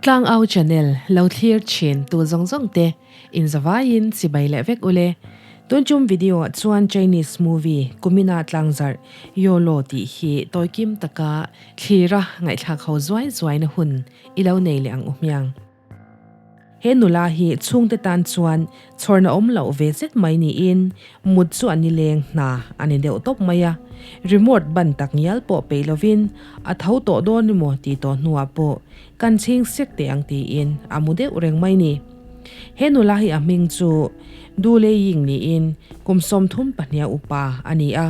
Tlangau channel lo thlir thin tu zawng zawng te in zavaiin chibai leh vek ule. Tun tum video ah chuan Chinese movie Kumina tlangzarh Yolo tih hi tawikim taka thlira ngaihthlak ho zuai zuaina hun i lo nei leh ang u hmiang. He nula hi chhungte tan chuan chhawrna awm loh ve zet mai niin mut chu a ni leng hna a ni deuh tawp mai a, remote ban tak ngial pawh peih lovin a tho tawh dawn emaw tih tawh hnuah pawh kan chhing sek teh ang tiin a mu deuh reng mai ni. He nula hi a hming chu Du Lei Ying niin kum 32 upa a ni a,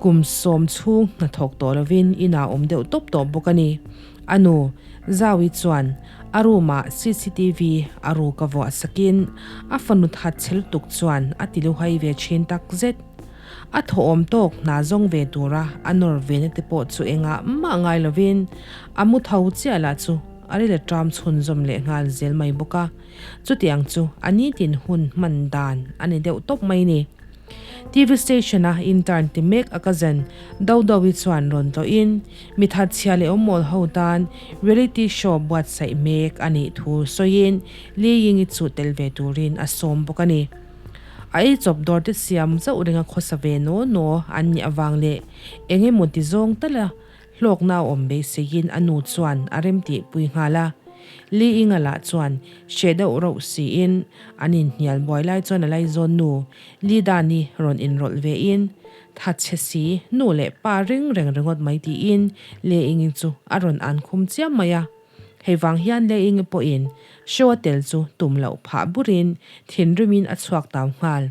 kum sawm chhung hnathawk tawh lovin inah awm deuh tawp tawh bawk a ni. A nu, Zaui chuan a room-ah cctv a ruk a vuah sakin a fanu that chhe lutuk chuan a ti luhai ve thin tak zet. A thawhawm tawk hna zawng ve tura a nawr ve na te pawh chu engah mah ngai lovin a mu tho chiah lah chu a ril a ṭam chhunzawm leh nghal zel mai bawk a. Chutiang chu a nitin hun hman dan a ni deuh tawp mai ni. TV station a intern ti mek a cousin Dodo-i chuan rawn tlawhin mi thatchhia leh awmmawl ho tan reality show buatsaih mek a nih thu sawiin Li Ying-i chu tel ve turin a sawm bawk a ni. A eichawp dawr te siam zauh ringa khawsa ve naw naw an nih avang leh eng emaw ti zawng tala Hlawkna a awm beiseiin a nu chuan a remtihpui nghal a. Li Inga lah chuan hreh deuh rauh siin an inhnial buai lai chuan a laizawn nu Li Dani rawn inrawlh vein, Thatchhe si, nu leh pa ring reng ringawt mai tiin Li Ingi chu a rawn an khum chiam mai a. Hei vang hian Li Ingi pawhin show a tel chu tum loh phah burin thinrimin a chhuak tau nghal.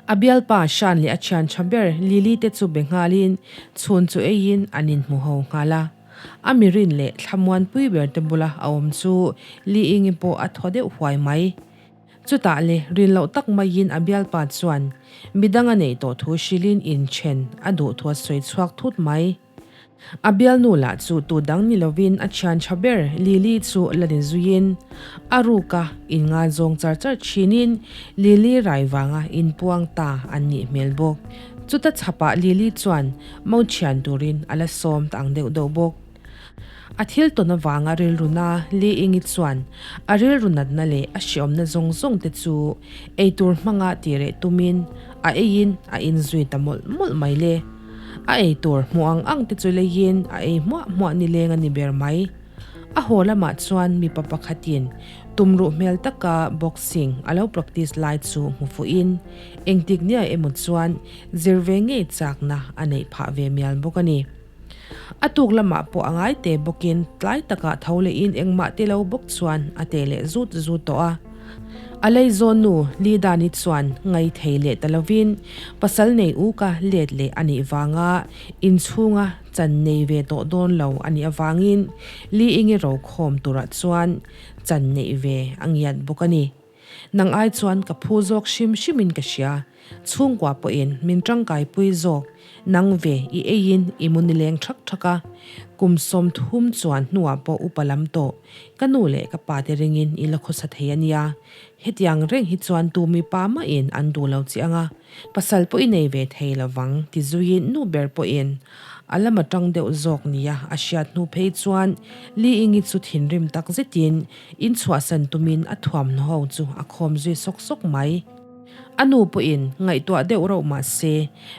A bialpa Shan leh a thian tha ber Lily te chu be nghalin chhun chu eiin an inhmu ho nghal a. A mirin leh thlamuanpui ber te bula a awm chu Li Ingi pawh a thaw deuh huai mai. Chutah le rin loh tak maiin a bialpa chuan midang a neih tawh thu hrilhin inthen a duh thu a sawi chhuak thut mai. A bialnu lah chu tu dang ni lovin a thian tha ber Lily chu la ni zuiin a ruka inngaizawng char char thinin Lily rai vanga inpuang ta an nih hmel bawk. Chuta chhapah Lily chuan mo thian turin a la sawm ta ang deuh deuh bawk. A thil tawn avanga rilruna Li Ingi chuan a rilru natna leh a hriawmna zawng zawng te chu eitur hmanga tireh tumin a eiin a inzui ta mawlh mawlh mai le. A ei tur hmuh ang ang te chu leiin a ei hmuah hmuah nileng a ni ber mai. A haw lamah chuan mipa pakhatin tumruh hmel taka boxing a lo practice lai chu hmu fuhin engtik nia emaw chuan zir ve ngei chakna a neih phah ve mial bawk a ni. A tuk lamah pawh a ngai te bawkin tlai takah tho lehin engmah ti lo bawk chuan a teh leh zut zut tawh a. A leizawn nu Lidani chuan ngai thei leh ta lovin pasal nei uka let leh a nih vanga inchhunga chan nei ve tawh dawn lo a nih avangin Li Ingi rokhawm turah chuan chan neih ve a ngiat bawk a ni. Nang ai chuan ka phu zawk hrim hrimin ka hria. Chhungkua pawhin min tangkaipui zawk. Nang ve i eiin i mu nileng thak thak a. Kum 30 chuan hnuah pawh upa lam tawh. Ka nu leh ka pa te ringin i la khawsa thei a nia. Hetiang reng hi chuan tu mipa mahin an duh lo che ang a, pasal pawh i nei ve thei lo vang ti zuiin nu ber pawhin a lam atang deuh zawk nia a hriat hnu phei chuan Li Ingi chu thinrim tak zetin inchhuahsan tumin a thuamhnaw ho chu a khawm zui sawk sawk mai. A nu pawhin ngaihtuah deuh rauh mah se,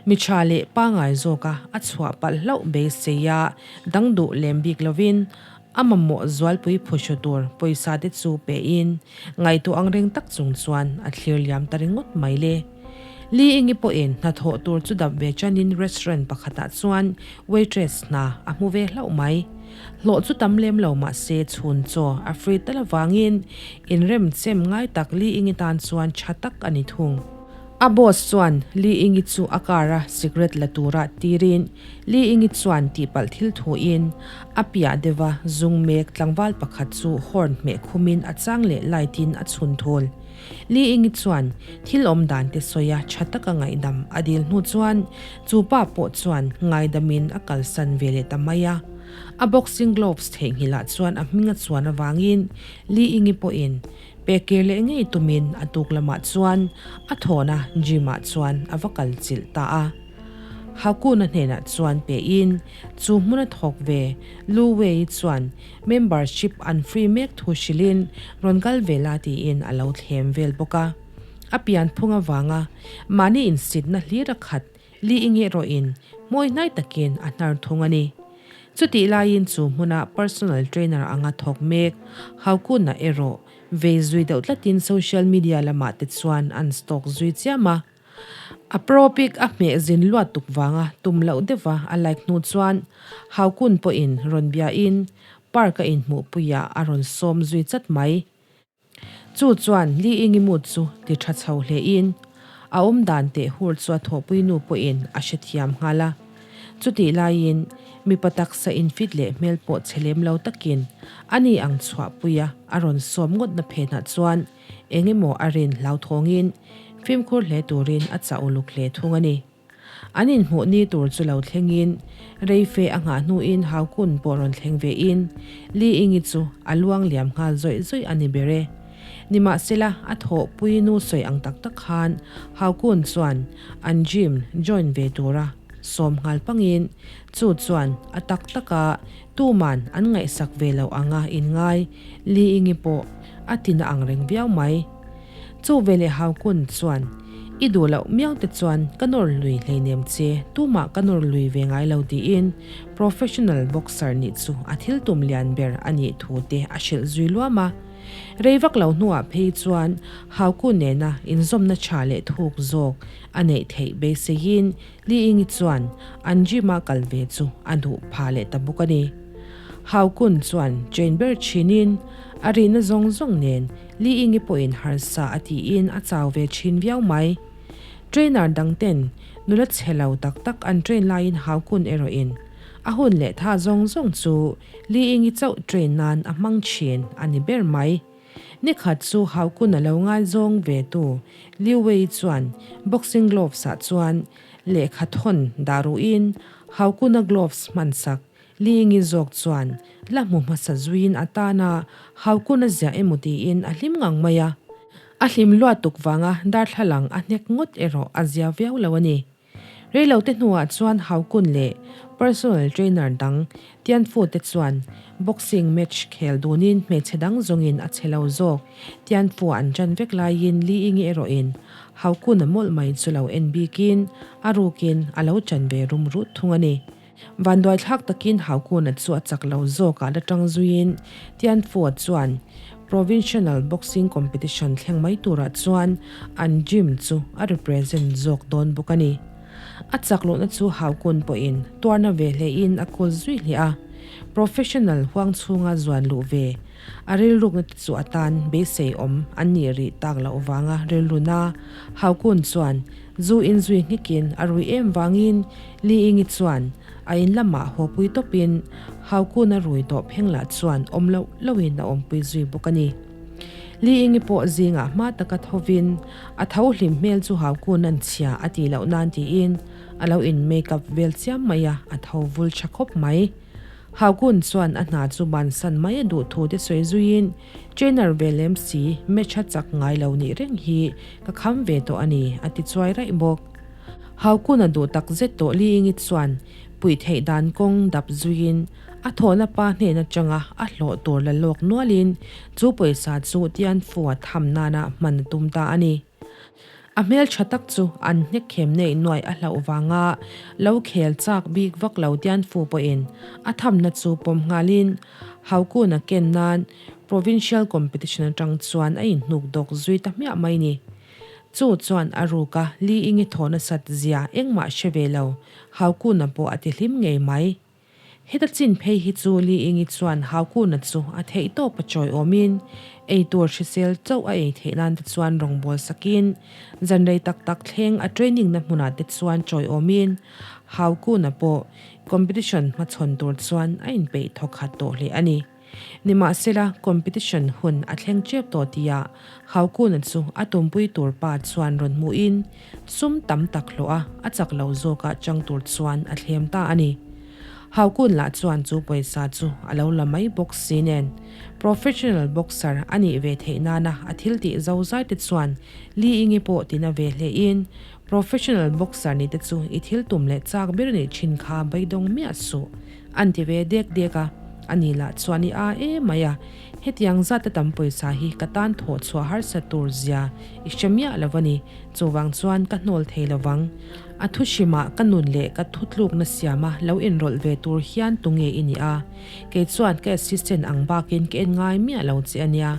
mi tha leh pangngai zawka a chhuah palh hlauh beisei a dang duh lem bik lovin a mamawh zualpui phuhru tur pawisa te chu pein ngaihtuah ang reng tak chung chuan a thlir liam ta ringawt mai le. Li Ingi pawhin hnathawh tur chu dap ve chanin restaurant pakhatah chuan waitress hna a hmu ve hlauh mai. Hlawh chu tam lem lo mah se chhun chaw a free tal avangin inrem chem ngai tak Li Ingi tan chuan tha tak a ni thung. A boss chuan Li Ingi chu a car a cigarette la tura tirin Li Ingi chuan tihpalh thil thuin a piah deuha zung mek tlangval pakhat chu horn hmeh khumin a chang leh light in a chhun thul. Li Ingi chuan thil awm dan te sawi a tha taka ngaihdam a dil hnu chuan chu pa pawh chuan ngaidamin a kalsan ve leh ta mai a. A boxing gloves theihnghilh ah chuan a hming a chuan avangin Li Ingi pawhin pekir leh ngei tumin a tuk lamah chuan a thawhna gym ah chuan a va kal chilh ta a. Hakuna hnenah chuan pein chu hmuna thawk ve Lu Wei chuan membership an free mek thu hrilhin rawn kal ve la tiin a lo thlem vel bawk a. A pian phung avanga mahni insitna hlir a khat li i nge erawhin mawi hnai takin a hnar thung a ni. Chutih laiin chu hmuna personal trainer anga thawk mek Haukuna erawh vei zui deuh tlatin social media lamah te chuan an stalk zui chiam a. A pro pic a hmeh zin luat tuk vanga tum loh deuha a like hnu chuan Haukun pawhin rawn biain park a inhmuhpuiah a rawn sawm zui chat mai. Chu chuan Li Ingimut chu ti tha chho hlein a awm dan teh hur chu a thawhpui nu pawhin a hrethiam nghal a. Chutih laiin mipa taksa infit leh hmel pawh chhe lem lo takin ani ang chhuahpuia a rawn sawm ngawtna phenah chuan eng emaw a rin hlauthawngin fimkhur hle turin a chah uluk hle thung a ni. An inhmuh ni tur chu lo thlengin reife a nghah hnuin Haukun pawh rawn thleng vein Li Ingi chu a luang liam nghal zawih zawih a ni ber e. Nimahsela a thawhpui nu sawi ang tak tak khan Haukun chuan an gym join ve tura sawm nghal pangin chu chuan a tak taka tuman an ngaihsak ve loh anga inngai Li Ingi pawh a tina ang reng viau mai. Chu veleh Haukun chuan, I duh loh miau te chuan ka nawr lui hleinem che, tumah ka nawr lui ve ngai lo tiin professional boxer nih chu a thil tum lian ber a nih thu te a hrilh zui luam a. Rei vak lo hnuah phei chuan Haukun nena inzawmna tha leh thuk zawk a neih theih beiseiin Li Ingi chuan an gym-a kal ve chu a duh pha leh ta bawk a ni. Haukun chuan train ber thinin a rihna zawng zawng nen Li Ingi pawhin harsa a tiin a chau ve thin viau mai. Trainer dang ten nula chhe lo tak tak an train laiin Haukun erawhin a hun leh tha zawng zawng chu Li Ingi chauh train nan a hmang thin a ni ber mai. Nikhat chu Haukun a lo ngaizawng ve tu Liu Wei chuan boxing gloves ah chuan lehkha thawn dah ruhin Haukun a gloves hman sak Lingi zawk chuan la hmu hmasa zuiin a tana Haukun a ziah emaw tiin a hlim ngang mai a. A hlim luat tuk vanga darthlalang a hnek ngawt erawh a zia viau lo a ni. Reilote hnuah chuan Haukun leh personal trainer dang Tianfu te chuan boxing match khel dunin hmeichhe dang zawngin a che lo zawk. Tianfu an ṭan vek laiin Liingi erawhin Haukun a mawlh mai chu lo en bikin a rukin a lo ṭan ve rum rut thung a ni. Vanduaithlak takin Haukuna chu a chak lo zawkah la tang zuiin Tianfua chuan Provincial Boxing Competition thleng mai turah chuan an gym chu a represent zawk dawn bawk a ni. A chak lohna chu Haukun pawhin tuarna ve hlein a kawl zui hle a, professional huang chhunga zuan luh ve a rilrukna te chu atan beisei awm an nih rih tak loh vanga rilruna Haukun chuan zu inzui nghekin a rui em vangin Li Ingi chuan a in lamah hawpui tawpin Haukuna rui tawh pheng lah chuan awm loh lohin a awmpui zui bawk a ni. Li Ingi pawh zingah hma taka thovin a tho hlim hmel chu Haukuna'n chhia a tih loh nan tiin a lo in make up vel chiam mai a, a tho vul tha khawp mai. Haukun chuan a hna chu bansan mai a duh thu te sawi zuiin trainer ve lem si match a chak ngai lo nih reng hi ka kham ve tawh a ni a ti chuai raih bawk. Haukuna duh tak zet tawh Liingi chuan puih theih dan kawng dap zuiin a thawhna pa hnen atanga a hlawh tur la lawk nualin chu pawisa chu Tianfua tham nana hman a tum ta a ni. A hmel tha tak chu an hnek khem neih nuaih a hlauh vanga lo khel chak bik vak lo Tianfu pawhin a thamna chu pawm nghalin Haukuna ken nan Provincial Competition atang chuan a inhnuk dawk zui ta hmiah mai ni. Chu chuan a ruk a, Li Ingi thaw nasat zia engmah hre ve lo, Haukuna pawh a ti hlim ngei mai. Heta chin phei hi chu Li Ingi chuan Haukuna chu a theih tawp a chawi awmin, ei tur hrisel chauh a ei theih nan te chuan rawngbawl sakin, zan rei tak tak thleng a training na hmunah te chuan chawi awmin, Haukuna pawh competition hmachhawn tur chuan a inpeih thawkhat tawh hle a ni. Nimahsela, competition hun a thleng tep tawh tihah Haukuna chu a tumpui tur pa chuan rawn hmuhin sum tam tak hlawh a, a chak lo zawkah chang tur chuan a thlem ta a ni. Haukun lah chuan chu pawisa chu a lo la mai bawk si nen, professional boxer a nih ve theih nana a thil tih zozai te chuan Li Ingi pawh tina ve hlein, Professional boxer ni te chu i thil tum leh chak ber nih thin kha beidawng miah suh, an ti ve dek dek a. Ani lah chuan i a em mai a, hetiang zat a tam pawisa hi ka tan thawh chhuah harsa tur zia i hre miah lo a ni, chuvang chuan ka hnawl thei lo vang. A thu hrimah ka nun leh ka thutlukna siama lo inrawlh ve tur hian tunge i nih a, kei chuan ka assistant ang bakin ka en ngai miah lo che a nia.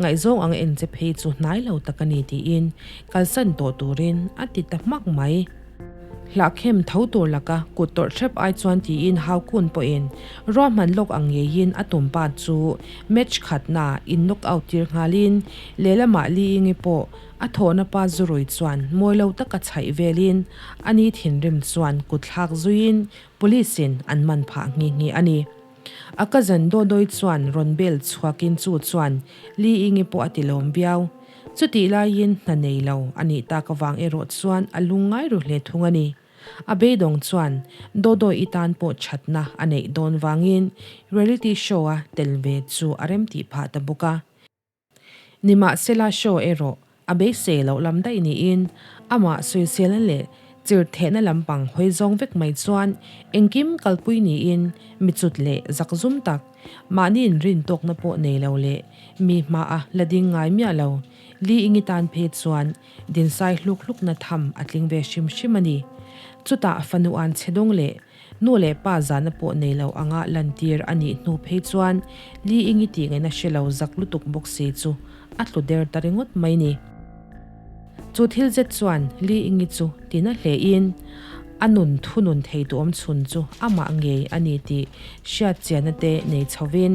Ngaihzawng ang en che phei chu hnai lo tak a ni tiin kalsan tawh turin a ti ta hmak mai. Hlahkhem tho tur laka kut tawrh hrep ai chuan tiin Haukun pawhin ruahman lawk ang ngeiin a tum pa chu match khatna in knock out tir nghalin lehlamah Li Yingi pawh a thawhna pa zurui chuan mawi lo taka chhaih velin a ni thinrim chuan kut thlak zuiin police in an man phah nghe nghe a ni. A cousin Dodoi chuan rawn bel chhuakin chu chuan Li Ingi pawh a ti lawm viau. Chutih laiin hna nei lo a nih tak avang erawh chuan a lung ngai ru hle thung a ni. A beidawng chuan Dodoi i tan pawh thatna a neih dawn vangin reality show-a tel ve chu a remtih phah ta bawk a. Nimahsela show erawh a beisei loh lam daih niin amah sawiselna leh chirhthehna lampang hawi zawng vek mai chuan engkim kalpui niin mi cut leh zakzum tak, mahni inrintawkna pawh nei lo leh mi hmaa la ding ngai miah lo Li Ingi tan phei chuan dinsai hluk hlukna tham a tling ve hrim hrim a ni. Chutah fanu an chhe dawng leh Nu leh pa zahna pawh nei lo anga lantir a nih hnu phei chuan Li Ingi tih ngaihna hre lo zak lutuk bawk si chu a tlu der ta ringawt mai ni. Chu thil zet chuan Li Ingi chu tina hlein a nun thunun thei duhawm chhun chu amah ngei a ni tih hriat chianna te nei chhovin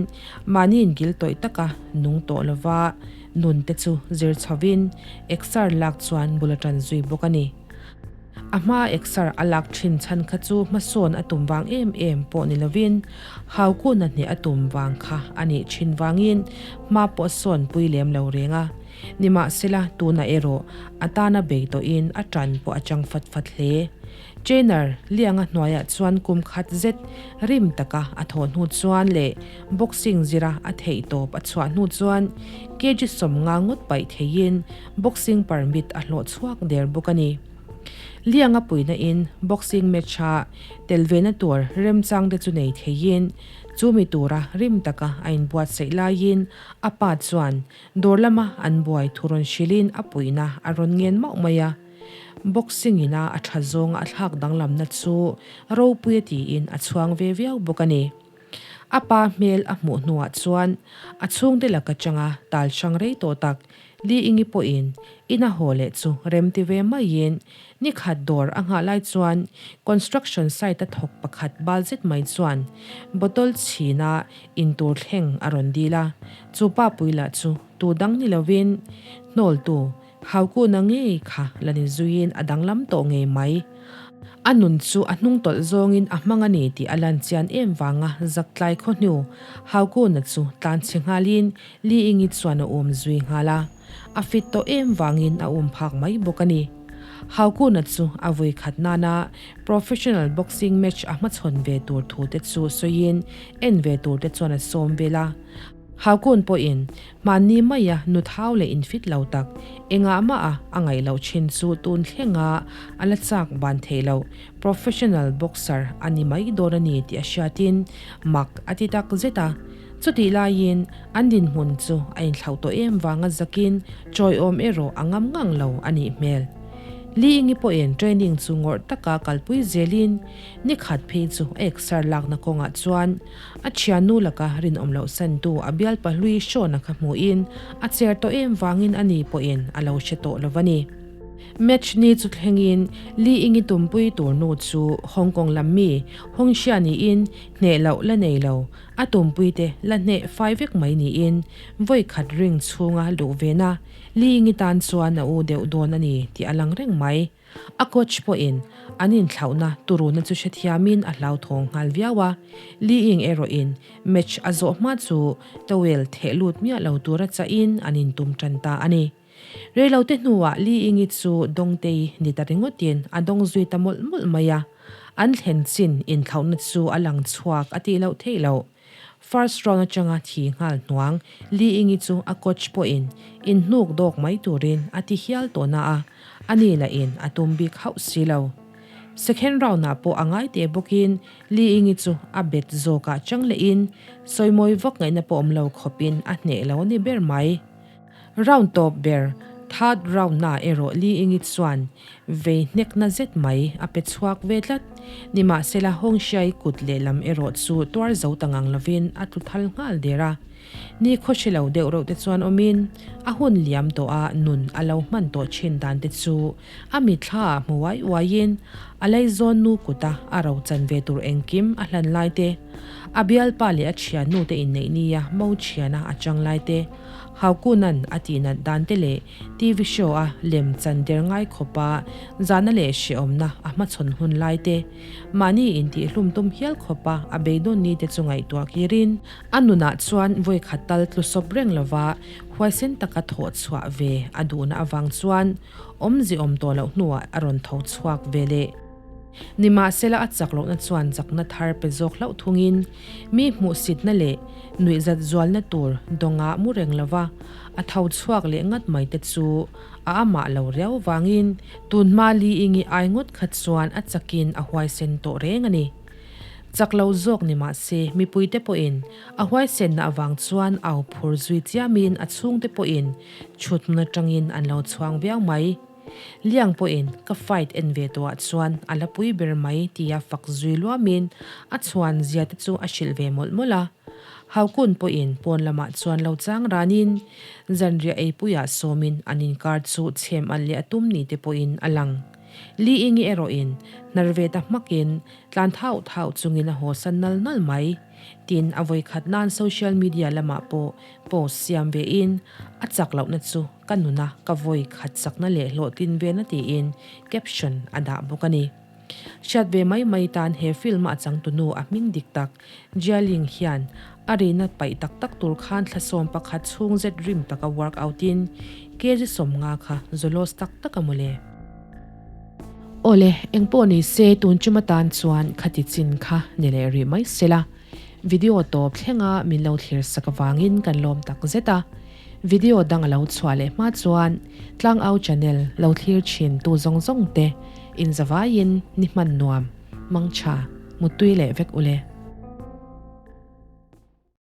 mahni ingil tawih taka nung tawh lova nun te chu zir chhovin exer lak chuan bul a tan zui bawk a ni. A hma exer a lak thin chhan kha chu hmasawn a tum vang em em pawh ni lovin Haukuna hneh a tum vang kha a nih thin vangin hma pawh a sawn pui lem lo reng a. Nimahsela tunah erawh a tana bei tawhin a tan pawh a chang fat fat hle. Trainer Lianga hnuaiah chuan kum khat zet rim taka a thawh hnu chuan leh boxing zira a theih tawp a chhuah hnu chuan kg 50 ngawt paih theiin Boxing permit a hlawh chhuak der bawk a ni. Lianga puina in boxing match a tel ve na tur remchang te chu nei theiin chu mi tura rim taka a inbuatsaih laiin a pa chuan dawr lama an buai thu rawn hrilhin a puihna a rawn ngen mauh mai a. Boxing ina a tha zawnga a thlak danglamna chu ropui a tiin a chhuang ve viau bawk a ni. A pa hmel a hmuh hnuah chuan a chhungte laka changa tal hrang rei tawh tak Li Ingi pawhin ina haw leh chu rem ti ve maiin ni khat dawr a nghah lai chuan construction site a thawk pakhat bal zet mai chuan bottle chhina intur thleng a rawn dil a, chu pa pui lah chu tu dang ni lovin hnawltu Haukuna ngei kha la ni zuiin a danglam tawh ngei mai. A nun chu a hnung tawlh zawngin a hmang a ni tih a lan chian em vanga zaktlai khaw hnu Haukuna chu tlan chhe nghalin Li Ingi chuan a um zui nghal a, a fit tawh em vangin a um phak mai bawk a ni. Haukuna chu a vui khat nana professional boxing match a hmachhawn ve tur thu te chu sawiin en ve tur te chuan a sawm vel a. Haukun pawhin hmanni maia nu thau leh infit lo tak engah mah a a ngaih loh thin chu tun thlenga a la chak ban theih loh professional boxer a ni mai dawn a ni tih a hriatin mak a ti tak zet a. Chutih laiin an dinhmun chu a inthlauh tawh em vanga zakin chawiawm erawh a ngam ngang lo a nih hmel. Li Ingi pawhin training chu ngawrh taka kalpui zelin ni khat phei chu a exer lakna kawngah chuan a thiannu laka rinawm loh santu a bialpa hlui Shawna kha hmuhin a cher tawh em vangin ani pawhin a lo hre tawh lo va ni. Match ni chu thlengin Li Ingi tumpui tur nu chu Hong Kong lam mi Hong Xia niin hneh loh la nei lo A tumpuite la hneh fai vek mai niin vawi khat ring chhunga luh vena Li-ngi tan chuan a u deuh dawn a ni tih a lang reng mai. A coach pawhin an inthlauhna turuna chu hrethiamin a hlauthawng nghal viau a, Li-ing erawhin match a zawh hma chu towel theh lut miah lo tura chahin an intum tan ta a ni. Reilote hnuah Li Ingi chu Dawngtei ni ta ringawtin a dawng zui ta mawlh mawlh mai a. An thlen chin inthlauhna chu a lang chhuak a tih loh theih loh. First round atanga thi nghal hnuang Li Ying-i chu a coach pawhin inhnuk dawk mai turin a ti hial tawh na a, ani lahin a tum bik hauh si lo. Second round ah pawh a ngai teh bawkin Li Ying-i chu a bet zawkah chang lehin sawimawi vak ngaihna pawh awm lo khawpin a hneh lo a ni ber mai. Round tawp ber, third round na erawh Li Ying-i chuan vei hnekna zet mai a pe chhuak ve tlat. Nimahsela Hong Xiai kut lehlam erawh chu tuar zo ta ngang lovin a tlu thal nghal der a. Ni khawhri lo deuh reuh te chuan awmin a hun liam tawh a nun a lo hman tawh thin dan te chu a mitthla ah hmu uai uaiin a laizawn nu kuta a ro chan ve tur engkim a hlan lai te, a bialpa leh a thiannu te inneih nia mo thiana a chang lai te, Haukunan a tihnat dan te leh TV show a lem chan der ngai khawpa zahna leh hrehawmna a hmachhawn hun lai te, mahni intihhlum tum hial khawpa a beidawn ni te chu ngaihtuah kirin, A nunah chuan vawikhat tal tlu sawp reng lova huaisen taka thawh chhuah ve a duhna avang chuan awmze awm tawh loh hnuah a rawn tho chhuak ve leh. Nimahsela a chak lohna chuan chakna thar pe zawk hlauh thungin mi hmuhsitna leh nuihzat zualna tur dawngah mu reng lova a tho chhuak leh ngat mai te chu a amah lo riau vangin tunhma Li Ingi ai ngawt kha chuan a chakin a huaisen tawh reng a ni. Chak lo zawk ni mah se, mipuite pawhin a huaisenna avang chuan au phur zui chiamin a chhungte pawhin chhut hmun atangin an lo chhuang viau mai. Liang pawhin ka fight en ve tawhah chuan a la pui ber mai tia fak zui luamin a chhuan zia te chu a hrilh ve mawlh mawlh a. Haukun pawhin pawn lamah chuan lo chang ranin zanriah eipuiah sawmin an inkar chu chhem alh leh a tum ni te pawhin a lang. Li Ingi erawhin hnar ve ta hmakin Tlan thauh thauh chungin a haw san nal nal mai. Tin, a vawikhat nan social media lamah pawh post siam vein, a chak lohna chu ka nuna ka vawi khat chakna leh hlawhtlin vena tiin caption a dah bawk a ni. Hriat ve mai mai tan he film a changtunu a hming dik tak Jia Ling hian a rina paih tak tak tur khan thlasawm pakhat chhung zet rim taka workout in kg 50 kha zawlaws tak tak a mawle. Awle, engpawh ni se tun chum atan chuan khati chin kha ni leh rih mai sela. Video tawp thlenga min lo thlir sak avangin kan lawm tak zet a. Video dang a lo chhuah leh hma chuan Tlangau channel lo thlir thin tu zawng zawng te inzavaiin ni hman nuam, mangtha, muttui leh vek ule.